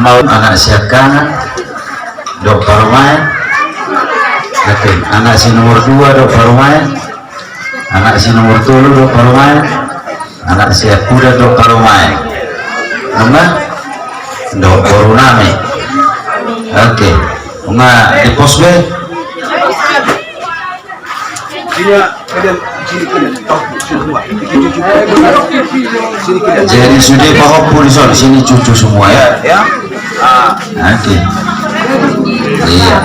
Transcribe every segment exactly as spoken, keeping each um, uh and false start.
Mau anak siangkangan dohot parumaen. Oke, anak si nomor dua dohot parumaen. Anak si nomor tolu dohot parumaen. Anak si angkudan dohot parumaen. Nunga dohot boru nami. Oke, nunga di pos be. Jadi sude pahompu di son, sini cucu semua ya. Ya. Ah. Oke. Iya.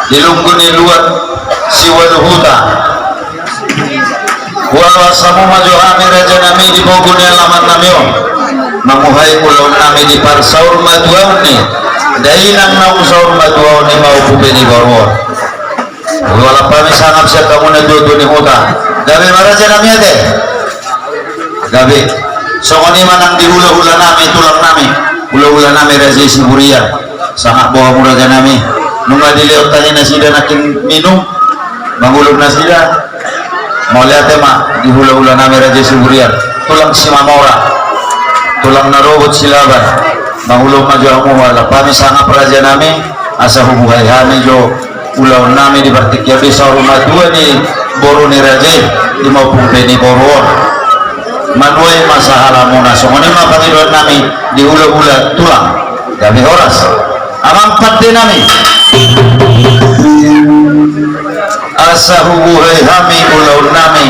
Di lunggu ni luat siwalu huta. Hualuas hamu ma jo hami raja nami di pogu ni alaman nami on. Manguhai ulaon nami di parsaur matuaon ni dainang naung saur matua on, i ma ompu be ni boru on. Hualap hami sangap sian hamu na tuatua ni huta. Gabe ma raja nami ate. Gabe. Songon i ma nang di hulahula nami, tulang nami. Hulahula nami raja i Siburian. Sangap boha hamu raja nami. Nunga dilehon tahi nasida nangkin minum. Mangulum nasida. Mauliate ma di hulahula nami raja i Siburian. Tulang Simamora. Tulang Narobot Silaban. Mangulum ma jo hamu, hualap hami sangap raja nami. Asa hubuhai hami jo ulaon nami di partingkian i saur matua ni boru ni raja i, i ma ompu be ni boru on. Manuai ma sahala muna, songon i ma pangidoan nami di hulahula tulang. Gabe horas. Amang pande nami. Asa hubuhai hami ulaon nami.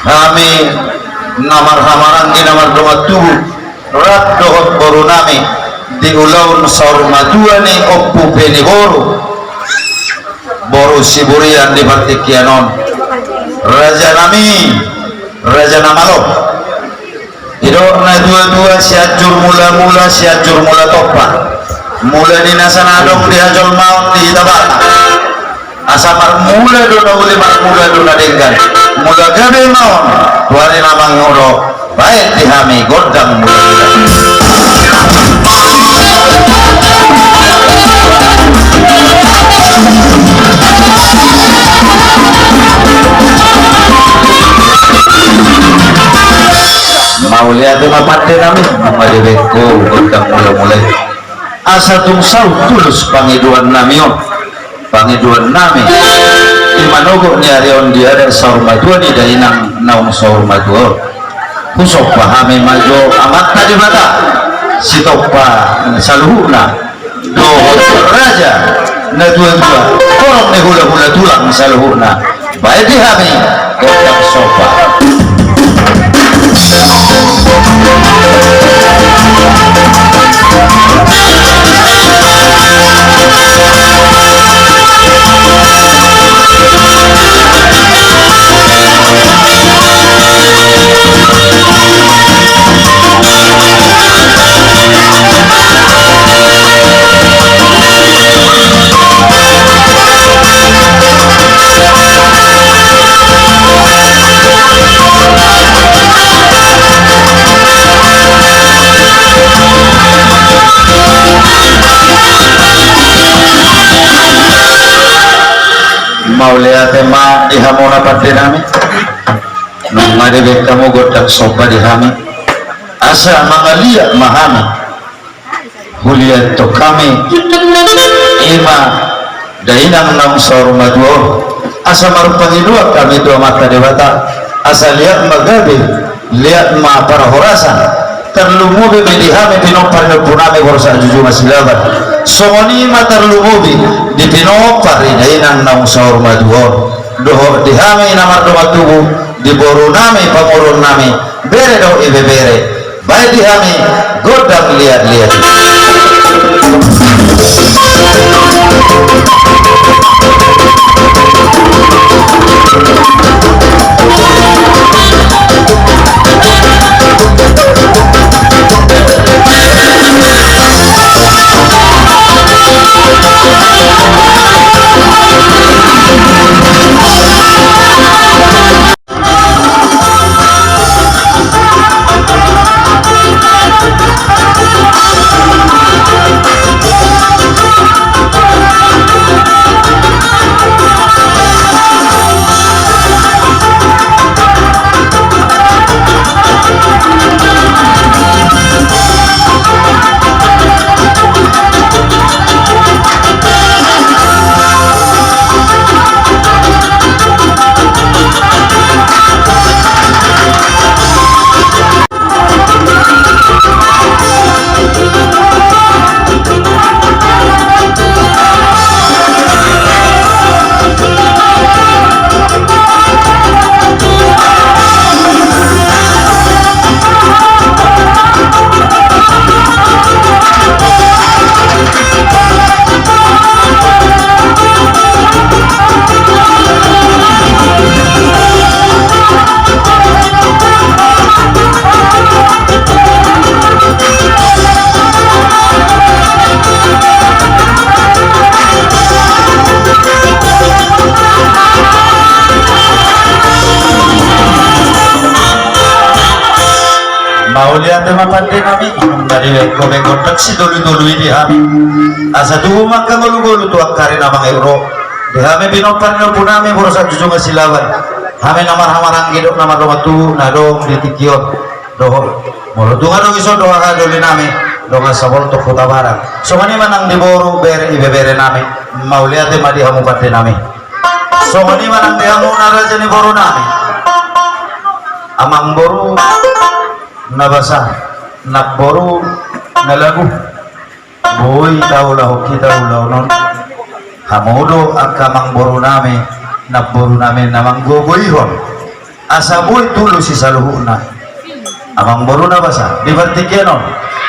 Hami na marhahamaranggi na mardongan tubu, rap dohot boru nami, di ulaon saur matua ni ompu be ni boru, boru Siburian di partingkian on. Raja nami, raja na malo. Didok na tuatua, Sianjur Mulamula, Sianjur Mula Tompa. Mula ni nasa na adong di hajolmaon di hita Batak. Asa marmula do na uli, marmula do na denggan. Mula gabe ma on, tu ari na mangihut, baen di hami gondang mula-mula. Mauliate ma pande nami, nunga dibaen ho gondang mula-mula i. Asa tung saut tulus pangidoan nami on. Pangidoan nami, di manogot ni ari on di adat saur matua ni dainang naung saur matua on. Husomba hami ma jo Amanta Debata, Sitompa saluhutna, dohot raja na tuatua, horong ni hulahula tulang saluhutna. Baen di hami gondang somba. Mauliate ma di hamuna pande nami. Nunga dibaen hamu gondang somba di hami, asa mangaliat ma hami. Huliat tong hami, i ma dainang naung saur matua on, asa marpangidoan hami tu Amanta Debata, asa liat ma gabe, liat ma parhorasan. Tarlumobi ma di hami pinompar ni ompu nami boru Sahat Jujungan Silaban. Songon i ma tarlumobi di pinompar ni dainang naung saur matua on, dohot di hami na mardongan tubu, di boru nami, pamoruon nami, bere dohot ibebere. Baen di hami gondang liat-liat. Mauliate ma pande nami, nunga dibaen ho be gondang sitolu-tolu i di hami. Asa tubu ma angka ngolu-ngolu tu angka ari na mangihut ro. Di hami pinompar ni ompu nami boru Sanjunjung Silaban. Hami na marhahamaranggi dohot na mardongan tubu na adong di tingki on. Dohot molo tung adong dison dohot haha doli nami dongan saboltok Hutabarat. Songon i ma nang di boru, bere, ibebere nami. Mauliate ma di hamu pande nami. Songon i ma nang di hamuna raja ni boru nami. Amangboru na basa, namboru na lagu. Boi taulahon hita ulaon on. Hamu do angka amangboru nami, namboru nami na manggogoihon. Asa boi tubu sisaluhutna. Amangboru na basa, di partingkian on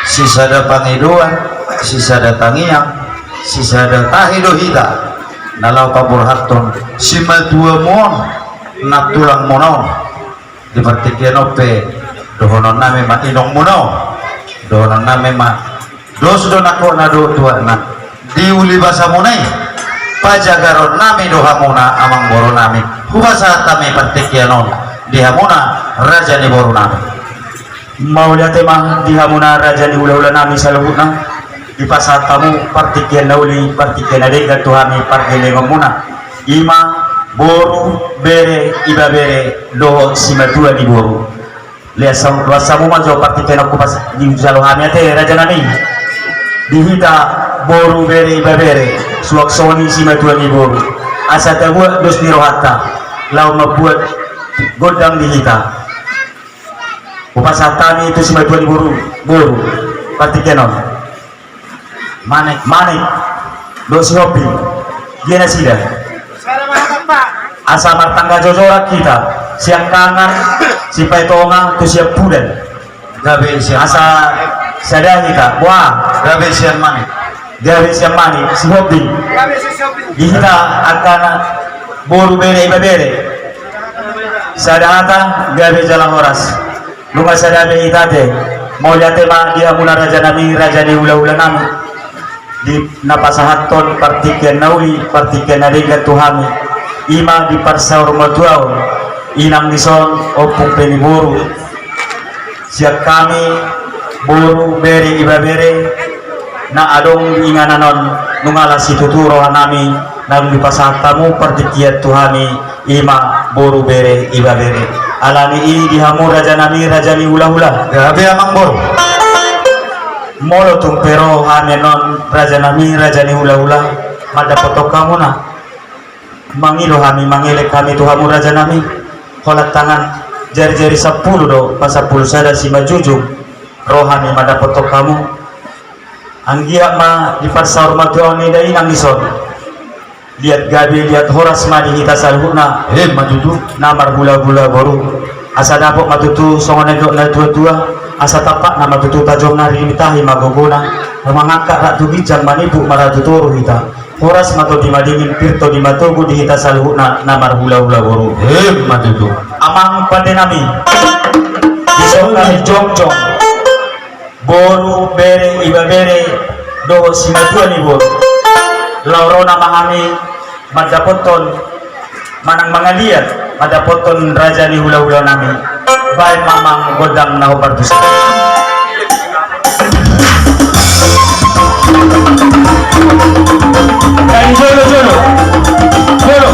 sisada pangidoan, sisada tangiang, sisada tahi do hita na laho paborhathon simatuamu on, nantulangmuna on. Di partingkian on pe dohonon nami ma inongmuna on. Dohonon nami ma dos do nangkok na dohot tuatna. Di uli basamuna i, pajagarhon nami do hamuna amangboru nami. Hupasahat hami partingkian on di hamuna raja ni boru nami. Mauliate ma di hamuna raja ni hulahula nami saluhutna. Dipasahat hamu partingkian na uli, partingkian na denggan tu hami pargellengonmuna. I ma boru, bere, ibebere dohot simatua ni boru. Leas hamu, leas hamu ma jo partingkian on, hupas-, dijalo hami ate raja nami. Di hita boru, bere, ibebere, suang songon i simatua ni boru. Asa tabuat dos ni rohanta laho mambuat gondang di hita. Hupasahat hami tu simatua ni boru, boru, partingkian on. Manik, Manik dohot si Hombing. Dia nasida. Asa martangga jojoran hita, siangkangan, sipaetongan tu siampudan. Gabe sian Manik. Asa sada hita, boa. Gabe sian Manik. Gabe sian Manik, si Hombing. Di hita angka na boru, bere, ibebere. Sada hata, gabe jala horas. Nunga sada be hita ate. Mauliate ma di hamuna raja nami, raja ni hulahula nami. Di na pasahathon partingkian na uli, partingkian na denggan tu hami. I ma di parsaurmatuaon, inang dison, ompung pe ni boru. Sian hami, boru, bere, ibebere, na adong di inganan on, nunga las situtu roha nami, naung dipasahat hamu partingkian tu hami, i ma boru, bere, ibebere. Alani i di hamu raja nami, raja ni hulahula. Gabe amangboru. Molo tung pe ro hami annon raja nami, raja ni hulahula, mandapothon hamuna. Mangido hami, mangelek hami tu hamu raja nami, holan tangan jari-jari sampulu do pasampulu sada simanjujung ro hami mandapothon hamu. Anggiat ma di parsaurmatuaon ni dainang dison, liat gabe liat horas ma di hita saluhutna. Emma tutu. Na marhulahula boru, asa dapot ma tutu songon na nidok ni natua-tua, asa tampakna ma tutu tajomna, rimitahi ma gogona, mangangkat rap tu ginjang, maniput ma rap tu toru hita. Horas ma tondi madingin, pir tondi matogu di hita saluhutna na marhulahula boru. Emma tutu. Amang pande nami, dison hami jongjong, boru, bere, ibebere dohot simatua ni boru. Laho ro nama hami mandapothon manang mangaliat mandapothon raja ni hulahula nami. Baen ma amang gondang na hombar tusi. Jolo, jolo. Jolo.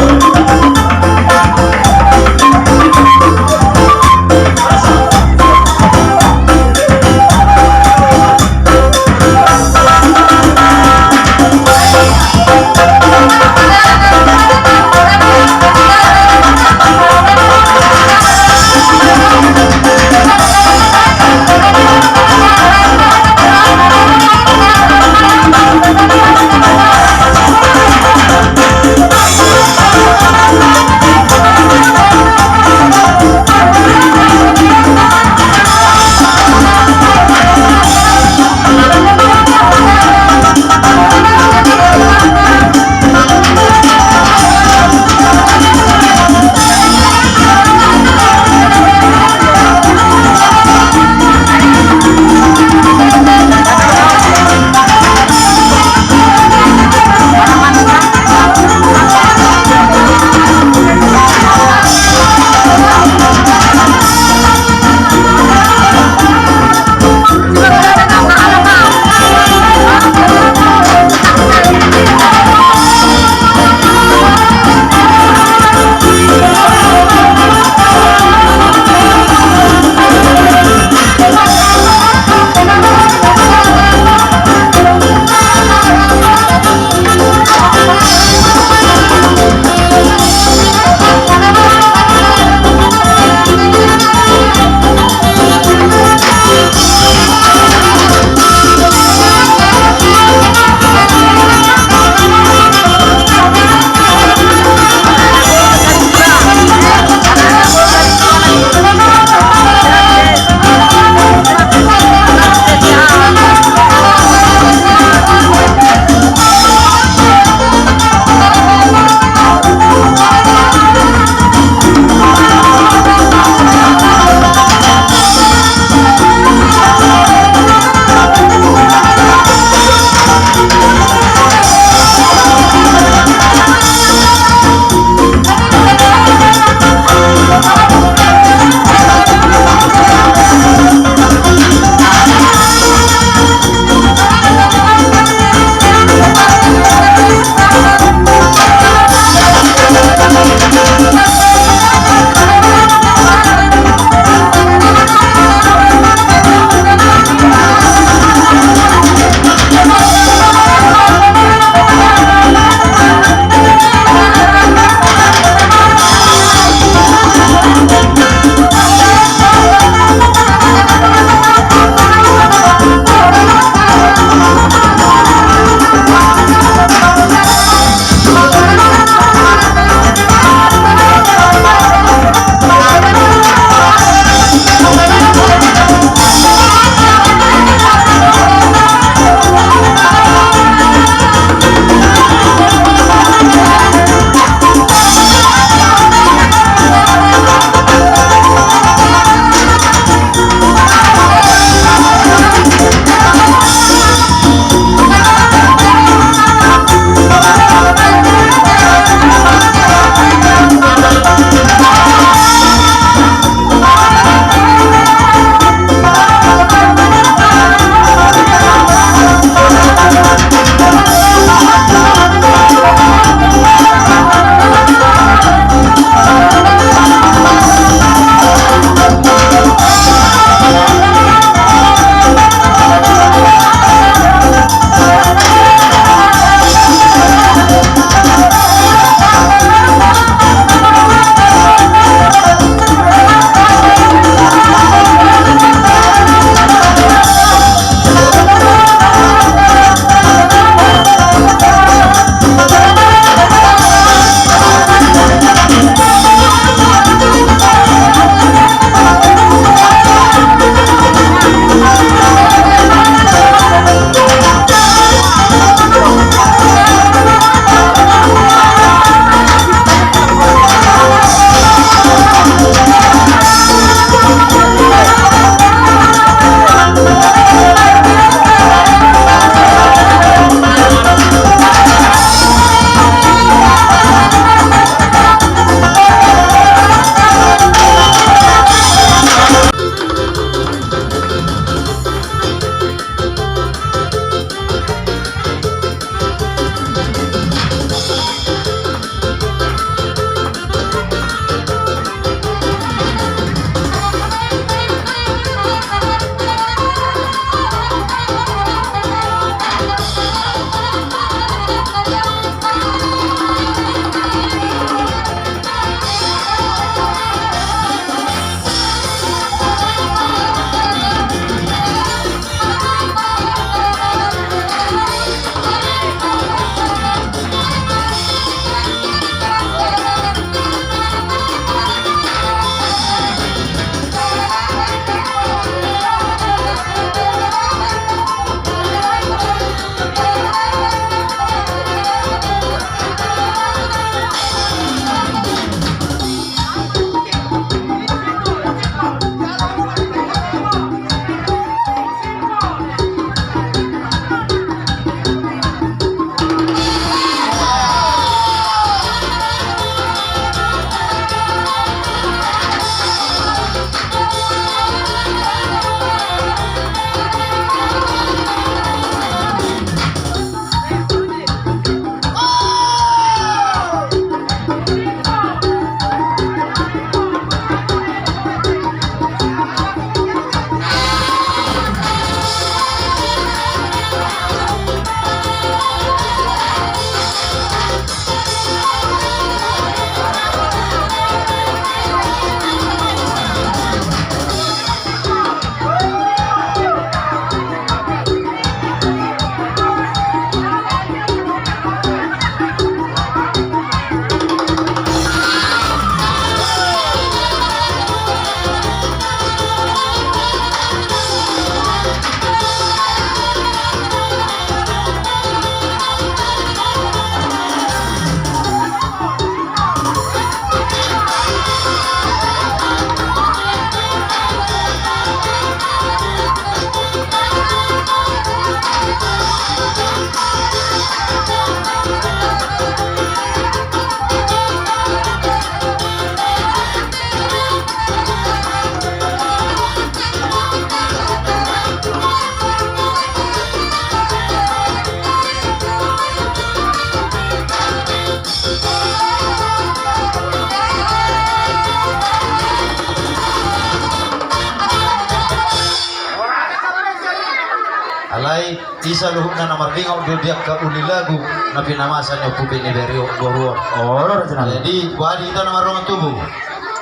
Isa luhutna na mardingok do di angka uli lagu na pinamasa ni ompu be ni boru on. Olo, raja nami. Jadi, boha di hita na mardongan tubu?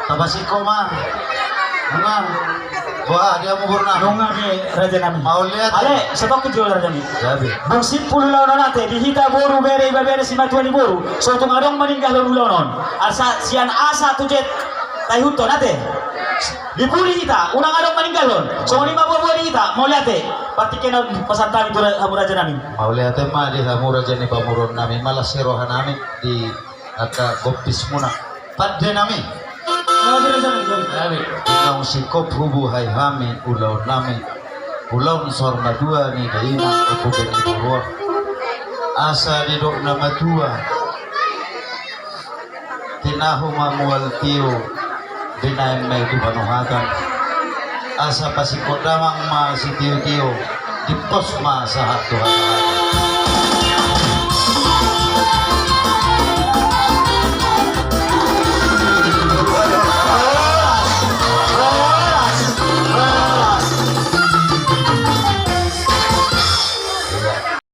Tapasingkop ma. Nunga. Boha di hamu boru nami? Nunga be, raja nami. Mauliate. Ale, satongkin jo, raja nami. Gabe. Dung simpul ulaon on ate, di hita boru, bere, ibebere, simatua ni boru, so tung adong maninggalhon ulaon on. Asa sian A sahat tu Z taihuthon ate. Di pudi hita, unang adong maninggalhon. Songon i ma boaboa di hita, mauliate. Partingkian on pasahat hami tu ra-, hamu raja nami. Mauliate ma di hamu raja ni pamoruon nami, malas ni roha nami di angka gompis muna. Pande nami. Mauliate raja nami. Gabe. Naung singkop hubuhai hami ulaon nami. Ulaon saur matua ni dainang ompu be ni boru on. Asa didok na matua. Tinahu ma mual tio, binaen ma i tu panuhatan. Asa pasingkop damang ma sitiotio, dimpos ma sahat tu hata.